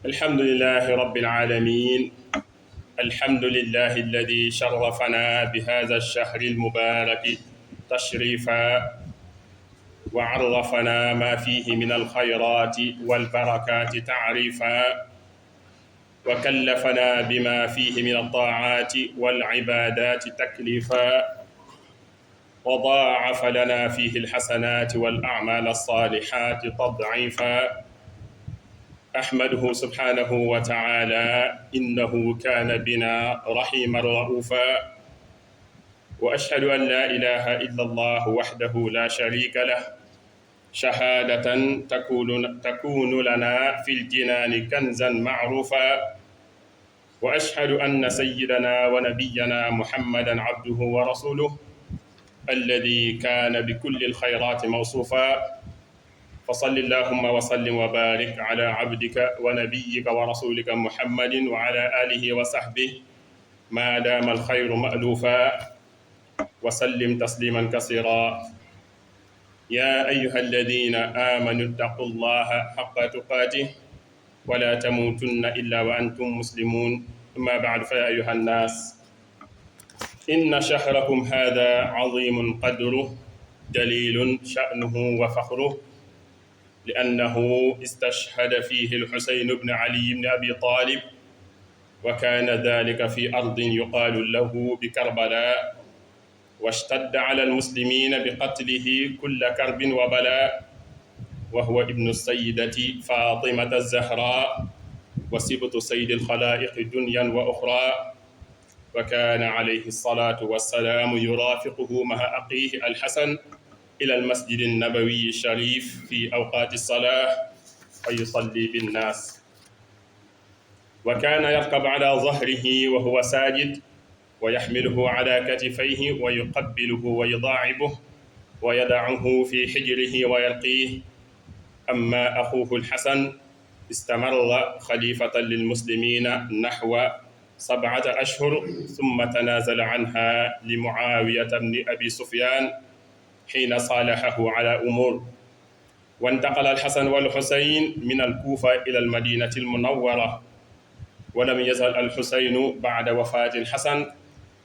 الحمد لله رب العالمين. الحمد لله الذي شرفنا بهذا الشهر المبارك تشريفا وعرفنا ما فيه من الخيرات والبركات تعريفا وكلفنا بما فيه من الطاعات والعبادات تكليفا وضاعف لنا فيه الحسنات والأعمال الصالحات تضعيفا. أحمده سبحانه وتعالى إنه كان بنا رحيما رؤوفا، وأشهد أن لا إله إلا الله وحده لا شريك له شهادة تكون لنا في الجنان كنزا معروفا. وأشهد أن سيدنا ونبينا محمدا عبده ورسوله الذي كان بكل الخيرات موصوفا. فصل اللهم وسلم وبارك على عبدك ونبيك ورسولك محمد وعلى آله وصحبه ما دام الخير مألوفا، وسلم تسليما كثيرا. يا أيها الذين آمنوا اتقوا الله حق تقاته ولا تموتن إلا وأنتم مسلمون. أما بعد، فيا أيها الناس، إن شهركم هذا عظيم قدره جليل شأنه وفخره، لأنه استشهد فيه الحسين بن علي بن أبي طالب، وكان ذلك في أرض يقال له بكربلاء، واشتد على المسلمين بقتله كل كرب وبلاء، وهو ابن السيدة فاطمة الزهراء وسبط سيد الخلائق دنيا وأخرى. وكان عليه الصلاة والسلام يرافقه مع أخيه الحسن إلى المسجد النبوي الشريف في أوقات الصلاة ويصلي بالناس، وكان يركب على ظهره وهو ساجد ويحمله على كتفيه ويقبله ويضاعبه ويدعه في حجره ويرقيه. أما أخوه الحسن استمر خليفة للمسلمين نحو 7 أشهر، ثم تنازل عنها لمعاوية بن أبي سفيان حين صالحه على أمور. وانتقل الحسن والحسين من الكوفة إلى المدينة المنورة، ولم يزل الحسين بعد وفاة الحسن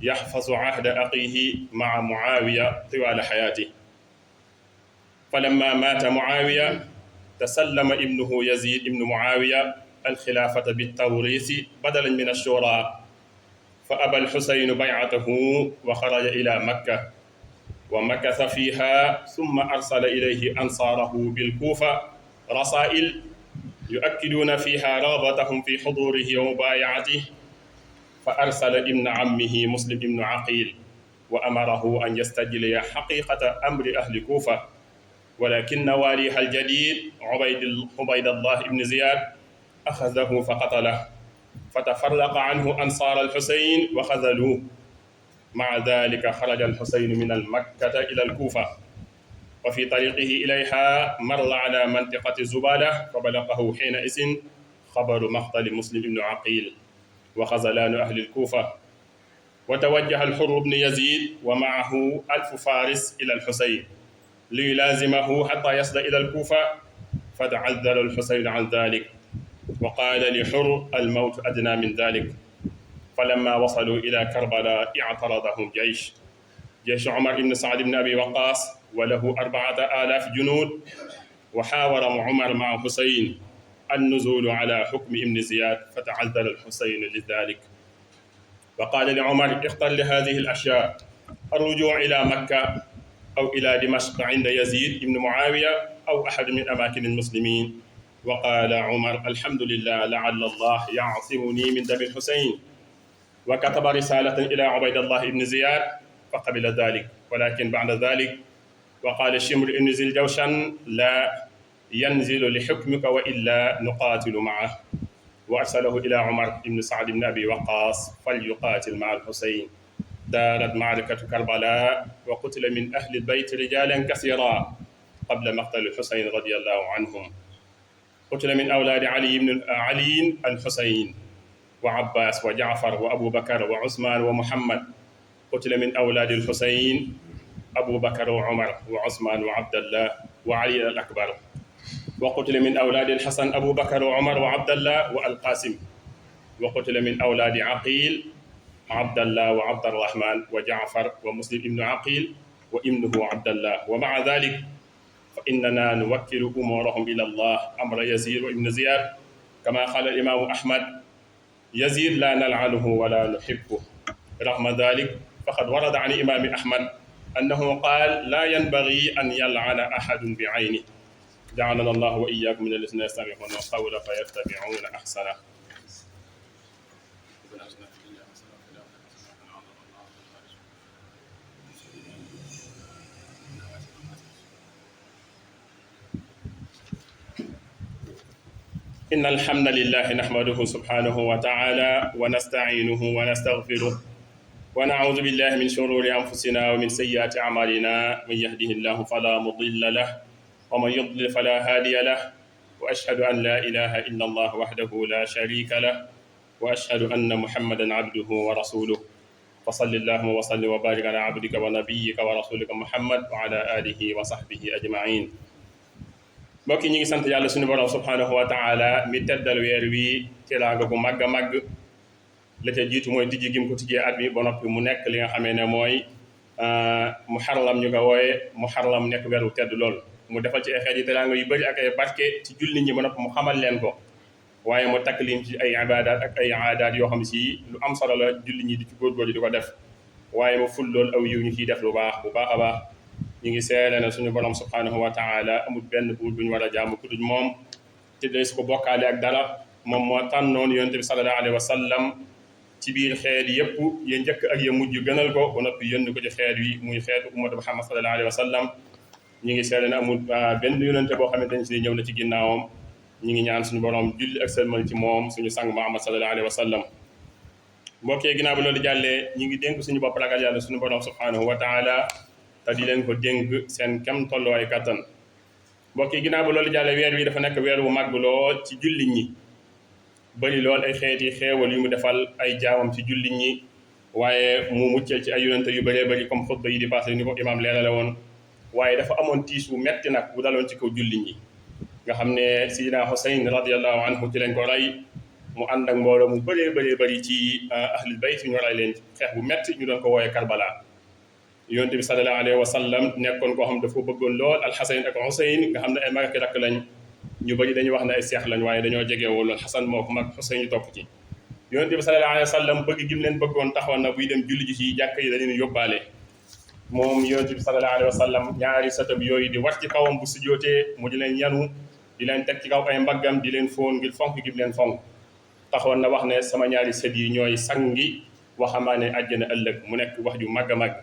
يحفظ عهد أخيه مع معاوية طوال حياته. فلما مات معاوية تسلم ابنه يزيد بن معاوية الخلافة بالتوريث بدلا من الشورى، فأبى الحسين بيعته وخرج إلى مكة ومكث فيها، ثم أرسل إليه أنصاره بالكوفة رسائل يؤكدون فيها رغبتهم في حضوره ومبايعته. فأرسل ابن عمه مسلم بن عقيل وأمره أن يستجلي حقيقة أمر أهل الكوفة، ولكن واليها الجديد عبيد الله بن زياد أخذه فقتله، فتفرق عنه أنصار الحسين وخذلوه. مع ذلك خرج الحسين من مكة إلى الكوفة، وفي طريقه إليها مر على منطقة زبالة، فبلغه حينئذ خبر مقتل مسلم بن عقيل وخذلان أهل الكوفة. وتوجه الحر بن يزيد ومعه 1000 فارس إلى الحسين ليلازمه حتى يصل إلى الكوفة، فتعذر الحسين عن ذلك وقال لحر: الموت أدنى من ذلك. فلما وصلوا إلى كربلاء اعترضهم جيش عمر بن سعد بن أبي وقاص، وله 4000 جنود، وحاور عمر مع حسين النزول على حكم ابن زياد، فتعذر الحسين لذلك، وقال لعمر: اختر لهذه الأشياء: الرجوع إلى مكة أو إلى دمشق عند يزيد بن معاوية أو أحد من أماكن المسلمين. وقال عمر: الحمد لله، لعل الله يعصمني من دم الحسين. وكتب رسالة إلى عبيد الله بن زياد فقبل ذلك، ولكن بعد ذلك وقال شمر بن ذي الجوشن: لا ينزل لحكمك وإلا نقاتل معه. وأرسله إلى عمر بن سعد بن أبي وقاص فليقاتل مع الحسين. دارت معركة كربلاء، وقتل من أهل البيت رجالا كثيرا قبل مقتل الحسين رضي الله عنهم. قتل من أولاد علي الحسين وعباس وجعفر وأبو بكر وعثمان ومحمد. قتل من أولاد الحسين أبو بكر وعمر وعثمان وعبد الله وعلي الأكبر. وقتل من أولاد الحسن أبو بكر وعمر وعبد الله والقاسم وقتل من أولاد عقيل عبد الله وعبد الرحمن وجعفر ومسلم ابن عقيل وابنه عبد الله. ومع ذلك فإننا نوكل أمورهم إلى الله أمر يزيد وابن زياد كما قال الإمام أحمد: يزيد لا نلعنه ولا نحبه. رغم ذلك فقد ورد عن الإمام أحمد أنه قال: لا ينبغي أن يلعن أحد بعينه. جعلنا الله وإياكم من الذين يستمعون القول فيتبعون أحسنه. إن الحمد لله نحمده سبحانه وتعالى ونستعينه ونستغفره ونعوذ بالله من شرور أنفسنا ومن سيئات أعمالنا. من يهده الله فلا مضل له ومن يضلل فلا هادي له وأشهد أن لا إله إلا الله وحده لا شريك له وأشهد أن محمدا عبده ورسوله. فصل اللهم وسلم وبارك على عبدك ونبيك ورسولك محمد وعلى آله وصحبه أجمعين. mbokk yi ñu ngi sant yàlla suñu borom subhanahu wa taala mi teddal weer wi teraanga gu màgg a màgg. la ca jiitu mooy tijji gi mu ko tijjee at mi ba noppi mu nekk li nga xamee ne mooy muharram ñu ko wooye muharram nekk weer wu tedd lool. mu defal ci ay xeet yi teraanga yu bëri ak ay barke ci jullit ñi ba noppi mu xamal leen ko, waaye mu takk lim ci ay ibaadaat ak ay aadaat yoo xam si lu am solo la jullit ñi di ci góorgóorlu di ko def, waaye mu ful lool aw yiw ñu ciy def lu baax bu baax a baax. ñu ngi seere na suñu borom subhanahu wa taala amul benn buur bu ñu war a jaamu ku dul moom te des ko bokkaale ak dara. moom moo tànnoon yonent bi sallallahu alayhi wa sallam ci biir xeet yëpp ya njëkk ak ya mujj gënal ko ba noppi yónni ko ci xeet wi muy xeetu ummatu Muhammad sallallahu alayhi wa sallam. ñu ngi seere na amul benn yonente boo xamante ne si ñëw na ci ginnaawam. ñu ngi ñaan suñu borom julli ak sëlmal ci moom suñu sang Muhammad sallallahu alayhi wa sallam. mbokkee ginnaaw bi loolu jàllee ñu ngi dénk suñu bopp ragal yàlla suñu borom subhanahu wa taala te di leen ko dénk seen kem tolluwaay kattan. mbokk yi ginnaaw ba loolu jàlle weer wi dafa nekk weer wu màgg lool ci jullit ñi, bëri lool ay xeeti xeewal yu mu defal ay jaamam ci jullit ñi, waaye mu muccal ci ay yonente yu bëree bëri comme xutba yi di passé ni ko imaam leerale woon. waaye dafa amoon tiis wu metti nag bu daloon ci kaw jullit ñi nga xam ne Sidina Xuseyn radiyallahu anhu ci leen ko rey, mu ànd ak mbooloo mu bëree bëri ci ahlul bayt ñu rey leen xeex bu metti ñu doon ko wooyee Karbala. yonent bi sallallahu alayhi wa sallam nekkoon koo xam dafa bëggoon lool alxasan ak Xuseyn nga xam ne ay mag ak rakk lañ, ñu bëri dañuy wax ne ay seex lañ waaye dañoo jegewoo lool. Xasan moo ko mag, Xuseyn ñu topp ci. yonent bi sallallahu alayhi wa sallam bëgg gim leen bëggoon taxoon na buy dem julli ji ci jàkk yi dañu yóbbaale. moom yonent bi sallallahu alayhi wa sallam ñaari sëtam yooyu di war ci kawam bu sujjootee mu di leen yanu di leen teg ci kaw ay mbaggam di leen fóon ngir fonk gim leen fonk. taxoon na wax ne sama ñaari sët yi ñooy sangi waxambaane àjjana ëllëg, mu nekk wax ju màgg a màgg.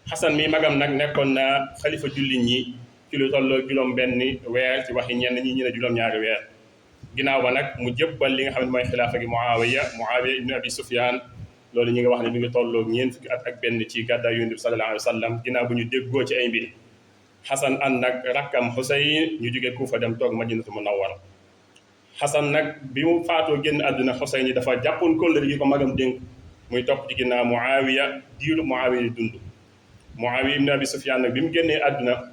Xasan mi magam nag nekkoon na xalifa jullit ñi ci lu tolloo juróom benn weer ci waxi ñenn ñi ñu ne juróom-ñaari weer. ginnaaw ba nag mu jëbbal li nga xam ne mooy xilaafa gi Muawiya ibn Abi Sufyaan. loolu ñi nga wax ne mi ngi tolloo ñeent fukki at ak benn ci gàddaay Yonent bi sallallahu alayhi wa sallam ginnaaw bu ñu déggoo ci ay mbir. Xasan ànd nag rakkam Xuseyn ñu jóge Kuufa dem toog Madinatu Munawwara. Xasan nag bi mu faatoo génn àdduna Xuseyn yi dafa jàppoon kóllëre gi ko magam dénk muy topp ci ginnaaw Muawiya diiru Muawiya di dund. Muawiya ibn Abi Sufyaan nag bi mu génnee àdduna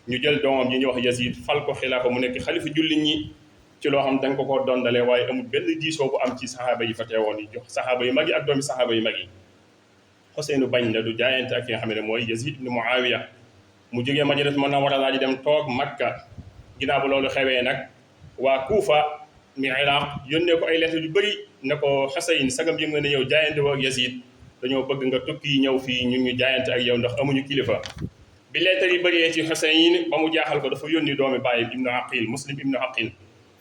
ñu jël doomam yi ñuy wax Yazid fal ko xilaafa mu nekk xalifa jullit ñi ci loo xam dañ ko koo dondalee, waaye amul benn diisoo bu am ci saxaaba yi fa teewoon yi jox saxaaba yu mag yi ak doomi saxaaba yu mag yi. Xuseynu bañ na du jaayante ak ki nga xam ne mooy Yazid ibn Muawiya. mu jógee Madinatu Munawwara laa di dem toog Makka. ginnaaw ba loolu xewee nag waa Kuufa mi Iraq yónnee ko ay lettre yu bëri ne ko Xuseyn sagam yëg nga ne yow jaayante woo ak Yazid dañoo bëgg nga tukki ñëw fii ñun ñu jaayante ak yow ndax amuñu kilifa. bi lettre yi bëree ci Xuseyn ba mu jaaxal ko dafa yónni doomi bàyyi ibnu Aqil Muslim ibnu Aqil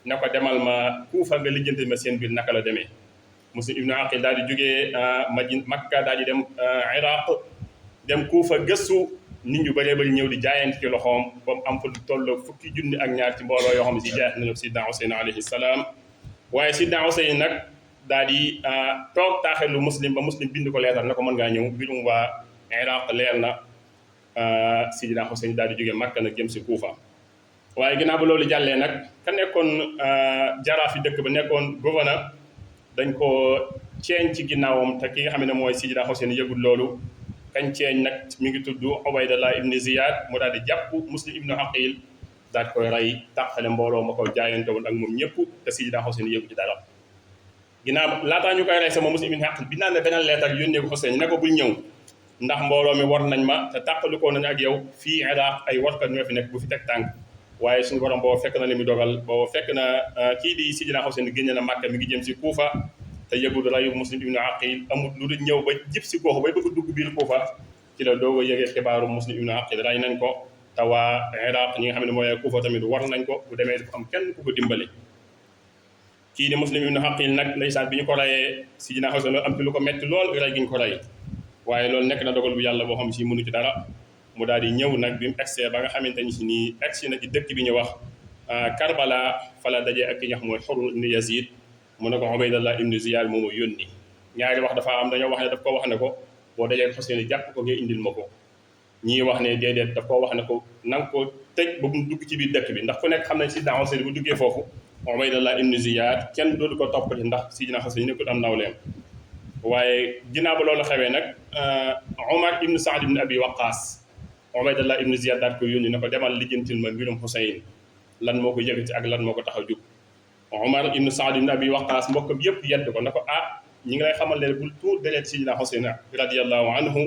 ne ko demal ma Kuufa nga lijjanti ma seen biir naka la demee. Muslim ibnu Aqil daal di jógee Makka daal di dem Iraq dem Kuufa gëstu nit ñu bëree bëri ñëw di jaayante ci loxoom ba mu am fa lu tolloo fukki junni ak ñaar ci mbooloo yoo xam ne si jaayante nañu Sidna Xuseyn alayhi salaam. waaye Sidna Xuseyn nag daal di toog taaxelu Muslim ba Muslim bind ko leetar ne ko mën ngaa ñëw mbirum waa Iraq leer na. Sidina Xuseyn daal di jóge Makka nag jëm si Kuufa. waaye ginnaaw ba loolu jàllee nag ka nekkoon jaraaf yi dëkk ba nekkoon gouverneur dañ ko ceeñ ci ginnaawam te ki nga xam ne mooy Sidina Xuseyn yëgul loolu. kañ ceeñ nag mi ngi tudd Ubaydallah ibn Ziyad mu daal di jàpp Muslim ibnu Aqil daal koy rey tàqale mbooloo ma ko jaayante woon ak moom ñëpp te Sidina Xuseyn yëgu ci dara. ginnaaw laataa ñu koy rey sama Muslim ibn Aqil bi naan ne beneen leetar yónnee ko Xuseyn ne ko bul ñëw ndax mbooloo mi war nañ ma te tàqalikoo nañ ak yow fii Iraq ay warkat ñoo fi nekk bu fi teg tànk waaye suñu borom boo fekk na li mu dogal boo fekk na kii di Sidina Xuseyn génne na Màkka mi ngi jëm si Kuufa te yëgul rayu Muslim ibn Aqil amul lu dul ñëw ba jib si gox bay bëgg dugg biir Kuufa ci la doog a yëgee xibaaru Muslim ibn Aqil rey nañ ko te waa Iraq ñi nga xam ne mooy Kuufa tamit war nañ ko bu demee dafa am kenn ku ko dimbali. kii di Muslim ibn Aqil nag ndeysaan bi ñu ko reyee Sidina Xuseyn am ci lu ko metti lool rey gi ñu ko rey waaye loolu nekk na dogal bu yàlla boo xam si mënu ci dara mu daal di ñëw nag bi mu egsee ba nga xamante ni si nii egsi na ci dëkk bi ñu wax Karbala fa la dajee ak ki nga xam mooy Hurr ibn Yazid mu ne ko Ubaydallah ibn Ziyad moomu yónni ñaari wax dafa am dañoo wax ne daf ko wax ne ko boo dajee Xuseyn jàpp ko nga indil ma ko ñii wax ne déedéet daf koo wax ne ko na nga ko tëj ba mu dugg ci biir dëkk bi ndax ku nekk xam nañ Sidina Xuseyn bu duggee foofu Ubaydallah ibn Ziyad kenn dootu ko toppati ndax Sidina Xuseyn nekkul am nawleem waaye ginnaaw ba loolu xewee nag Omar ibn Saad ibn Abi Waqaas Ubaydallah ibn Ziyad daal ko yónni ne ko demal lijjantil ma mbirum Xuseyn lan moo ko yëkkati ak lan moo ko tax a jóg Omar ibn Saad ibn Abi Waqaas mbokkam yëpp yedd ko ne ko ñi ngi lay xamal ne bul tuur deret Sidina Xuseyn radiyallahu anhu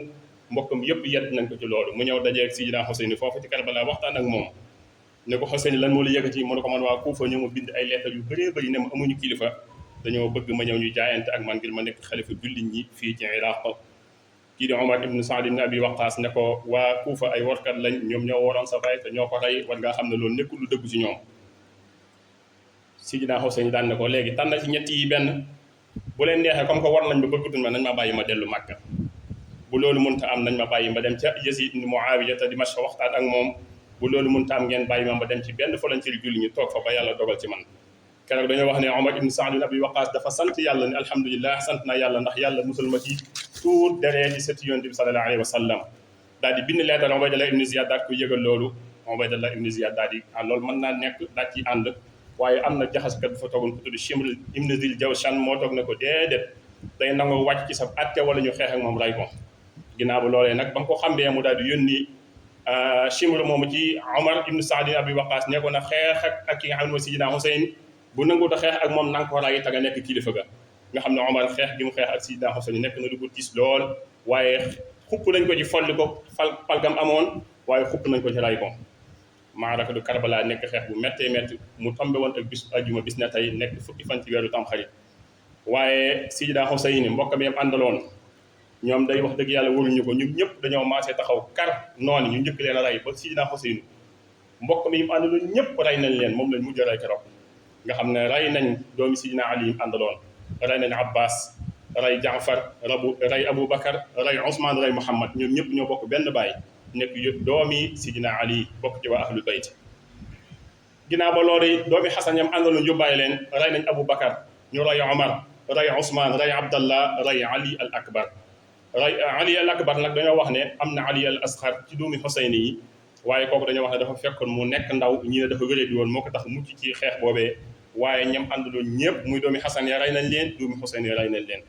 mbokkam yëpp yedd nañ ko ci loolu mu ñëw dajeeg Sidina Xuseyn foofu ci Karbala waxtaan ak moom ne ko Xuseyn lan moo la yëkkati mu ne ko man waa Kuufa ñoo ma bind ay lettre yu bëree bëri ne ma amuñu kilifa dañoo bëgg ma ñëw ñu jaayante ak man ngir ma nekk xalifa jullit ñi fii ci Iraq kii di Omar ibn Saad ibn Abi Waqaas ne ko waa Kuufa ay warkat lañ ñoom ñoo waroon sa baay te ñoo ko rey war ngaa xam ne loolu nekkul lu dëgg ci ñoom Sidina Xuseyn daan ne ko léegi tànn ci ñett yi benn bu leen neexee comme que war nañ ba bëggatuñ ma nañ ma bàyyi ma dellu Màkka bu loolu mënta am nañ ma bàyyi ma dem ca Yazid ibn Muawiya te Dimashq waxtaan ak moom bu loolu mënta am ngeen bàyyi ma dem ci benn volontaire julli ñu toog fa ba yàlla dogal ci man keroog dañoo wax ne Omar ibn Saad ibn Abi Waqaas dafa sant yàlla ne alhamdulilah sant naa yàlla ndax yàlla musal ma ci tuur deree ci sëti Yonent bi sallallahu alayhi wa sallam daal di bind leetar Ubaydallah ibn Ziyad daal ko yëgal loolu Ubaydallah ibn Ziyad daal di loolu mën naa nekk daal ci ànd waaye am na jaxaskat bu fa toogoon ku tudd Shimr ibn Zil Jawshan moo toog ne ko déedéet day nangoo wàcc ci sa atte wala ñu xeex ak moom ray ko ginnaaw bu loolee nag ba mu ko xambee mu daal di yónni Shimr moomu ci Omar ibn Saad ibn Abi Waqaas ne ko na xeex ak ki nga xam ne mooy Sidina Xuseyn bu nanguut a xeex ak moom na nga ko ray te nga nekk kilifa ga nga xam ne Omar xeex gi mu xeex ak Sidina Xuseyn nekk na lu ko tiis lool waaye xupp nañ ko ci folli ko falgam amoon waaye xupp nañ ko ci ray ko maaraka du Karbala nekk xeex bu méttee métti mu tombe woon ak bis ajjuma bis na tey nekk fukki fan ci weeru Tamxarit waaye Sidina Xuseyn mbokkam yam àndaloon ñoom day wax dëgg yàlla waruñu ko ñun ñëpp dañoo maasee taxaw kar noonu ñu njëkk leen a rey ba Sidina Xuseyn mbokk mi yim àndaloon ñëpp rey nañ leen moom lañ mujj a rey keroog nga xam ne rey nañ doomi Sidina Ali yim àndaloon rey nañ Abbas rey Jaafar rey Abou Bakar rey Ousmane rey Muhammad ñoom ñëpp ñoo bokk benn baay nekk doomi Sidina Ali bokk ci waa ahlul bayt ginnaaw ba loolu doomi Xasan yam àndaloon yóbbaale leen rey nañ Abou Bakar ñu rey Omar rey Ousmane rey Abdallah rey Ali al Akbar rey Ali al Akbar nag dañoo wax ne am na Ali al Asxar ci doomi Xuseyn yi waaye kooku dañoo wax ne dafa fekkoon mu nekk ndaw ñi ne dafa wéré di woon moo ko tax mucc ci xeex boobee waaye ñam àndaloon ñëpp muy doomi Xasan ya rey nañ leen doomi Xuseyn ya rey nañ leen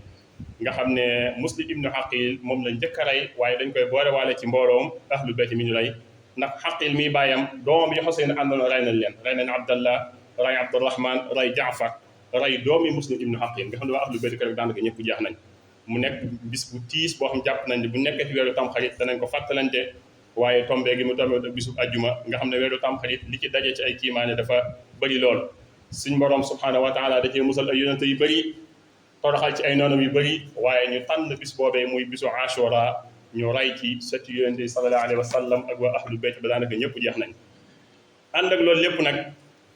nga xam ne Muslim ibnu Aqil moom lañ njëkk a rey waaye dañ koy boolewaale ci mbooloom ahlul bayt mi ñu rey ndax Aqil mi bàyyam doomam yi Xuseyn àndaloon rey nañ leen rey nañ Abdallah rey Abdurahman rey Jaafar rey doomi Muslim ibnu Aqil nga xam ne waa ahlul bayt rek daanaka ñëpp jeex nañ mu nekk bis bu tiis boo xam jàpp nañ ne bu nekkee ci weeru Tamxarit danañ ko fàttalante waaye tombé gi mu tombé ak bisu ajjuma nga xam ne weeru Tamxarit li ci daje ci ay kiimaane dafa bëri lool suñ borom subhaanahu wa taala da cee musal ay yonente yu bëri toroxal ci ay noonam yu bëri waaye ñu tànn bis boobee muy bisu Ashura ñu rey ci sëti yonente yi sallallahu alayhi wa sallam ak waa ahlu bayt ba daanaka ñëpp jeex nañ ànd ak loolu lépp nag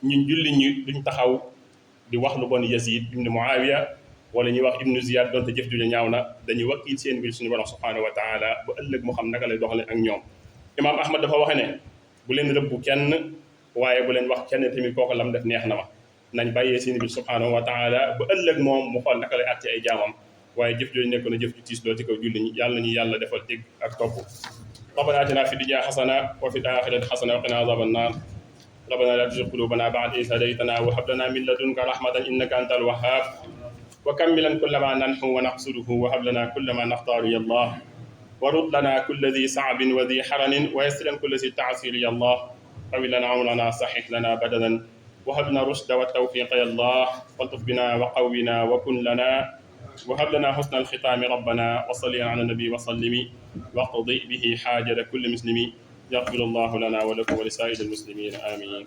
ñun julli ñi duñ taxaw di wax lu bon Yazid ibn Muawiya wala ñuy wax ibnu Ziyad doonte jëf juñu ñaaw na dañuy wakkil seen mbir suñu borom subhaanahu wa taala ba ëllëg mu xam naka lay doxale ak ñoom imaam Ahmad dafa waxe ne bu leen rëbbu kenn waaye bu leen wax kenn tamit kooku lam def neex na ma nañ bàyyee seen mbir subhaanahu wa taala ba ëllëg moom mu xool naka lay àtte ay jaamam waaye jëf jooju nekk na jëf ju tiis lool ci kaw julli ñi yàlla nañu yàlla defal dégg ak topp rabbana atina fi dunya xasana wa fi l-axirati xasana wa qina azaba annar rabbana la tuzigh qulubana ba'da idh hadaytana wa hab lana min ladunka rahmatan innaka antal wahhab وكملا كل ما ننحو ونقصده وهب لنا كل ما نختار يا الله ورد لنا كل ذي صعب وذي حرن ويسر كل ذي تعسير يا الله طول لنا عمرنا، صحح لنا بدنا، وهب لنا الرشد والتوفيق يا الله، والطف بنا وقونا وكن لنا، وهب لنا حسن الختام ربنا، وصلي على النبي وسلم، واقضي به حاجة كل مسلم، يغفر الله لنا ولكم ولسائر المسلمين آمين.